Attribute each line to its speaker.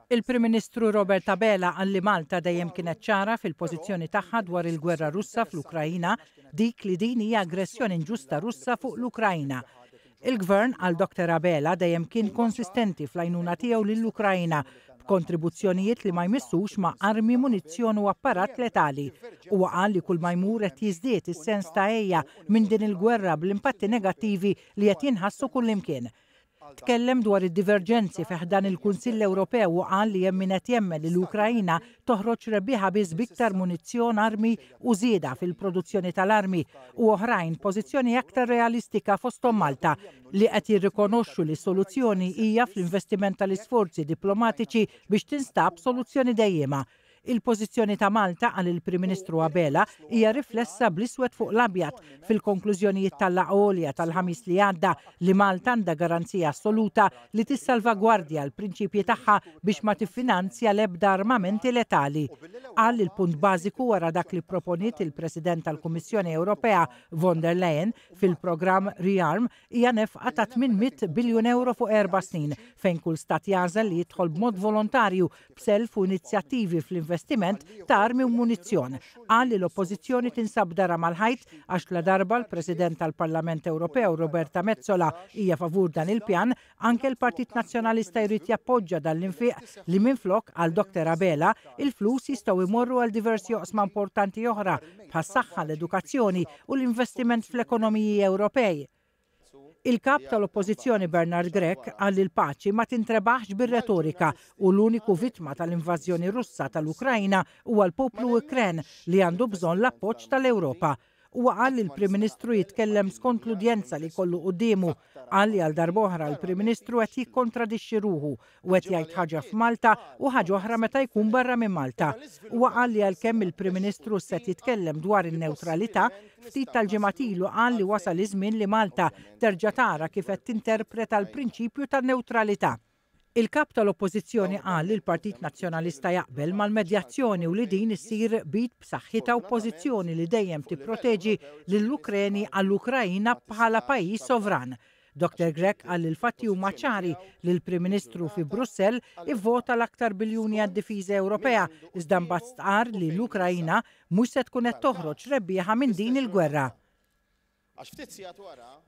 Speaker 1: Il-Prim Ministru Robert Abela qal li Malta dejjem kienet ċara fil-pożizzjoni tagħha dwar il-gwerra Russa fl-Ukraina, dik li din hija aggressjoni inġusta Russa fuq l-Ukraina. Il-Gvern, qal Dr Abela, dejjem kien konsistenti fl-għajnuna tiegħu lill-Ukraina, b'kontribuzzjonijiet li ma jmissux ma' armi, munizzjon u apparat letali. Huwa qal li kull ma jmur qed jiżdied is-sens ta' għeja minn din il-gwerra bl-impatti negattivi li qed jinħassu kullimkien. Tkellem dwar id-diverġenzi fi ħdan il-Kunsill Ewropew u qal li hemm min qed jemmen li l-Ukraina toħroġ rebbieħa biss b'iktar munizzjon, armi u żieda fil-produzzjoni tal-armi u oħrajn pożizzjoni aktar realistika fosthom Malta li qed jirrikonoxxu li s-soluzzjoni hija fl-investiment tal-isforzi diplomatiċi biex tinstab soluzzjoni dejjiema. Il-pożizzjoni ta' Malta, qal il-Prim Ministru Abela, hija riflessa bl-iswed fuq l-abjad fil-konklużjonijiet tal-laqgħa għolja tal-Ħamis li għadda li Malta għandha garanzija assoluta li tissalvagwardja l-prinċipji tagħha biex ma tiffinanzja l-ebda armamenti letali. Qal li l-punt bażiku wara dak li pproponiet il-President tal-Kummissjoni Ewropea von der Leyen fil-programm ReArm hija nefqa ta' 800 biljun ewro fuq erba' snin fejn kull stat jagħżel li jidħol b'mod volontarju b'self u inizjattivi fl-investiment ta' armi u munizzjon. Qal li l-Oppożizzjoni tinsab darha mal-ħajt għax ladarba l-President tal-Parlament Ewropew Roberta Metsola hija favur dan il-pjan, anke l-Partit Nazzjonalista jrid jappoġġa dan l-infiq li minflok, qal Dr Abela, il-flus jistgħu jmorru għal diversi oqsma importanti oħra bħas-saħħa, l-edukazzjoni u l-investiment fl-ekonomiji Ewropej. Il-Kap tal-Oppożizzjoni Bernard Grech qal li l-paċi ma tintrebaħx bir-retorika u l-uniku vittma tal-invażjoni Russa tal-Ukrajna huwa l-poplu Ukren li għandu bżonn l-appoġġ tal-Ewropa. Huwa qal li l-Prim Ministru jitkellem skont l-udjenza li jkollu quddiemu. Qal li għal darb'oħra l-Prim Ministru qed jikkontradixxi ruħu u qed jgħid ħaġa f'Malta u ħaġa oħra meta jkun barra minn Malta. Huwa qal li għalkemm il-Prim Ministru issa qed jitkellem dwar in-newtralità, ftit tal-ġimgħat ilu qal li wasal iż-żmien li Malta terġa' tara kif qed tinterpreta l-prinċipju tan-newtralità. Il-Kap tal-Oppożizzjoni qal li l-Partit Nazzjonalista jaqbel mal-medjazzjoni u li din issir b'id b'saħħitha u pożizzjoni li dejjem tipproteġi lill-Ukreni għall-Ukraina bħala pajjiż sovran. Dr Grech qal li l-fatti huma ċari li l-Prim Ministru fi Brussell ivvota l-aktar biljuni għad-difiża Ewropea iżda mbagħad stqarr li l-Ukraina mhux se tkun qed toħroġ rebbieħa minn din il-gwerra.
Speaker 2: Għax ftit sigħat wara.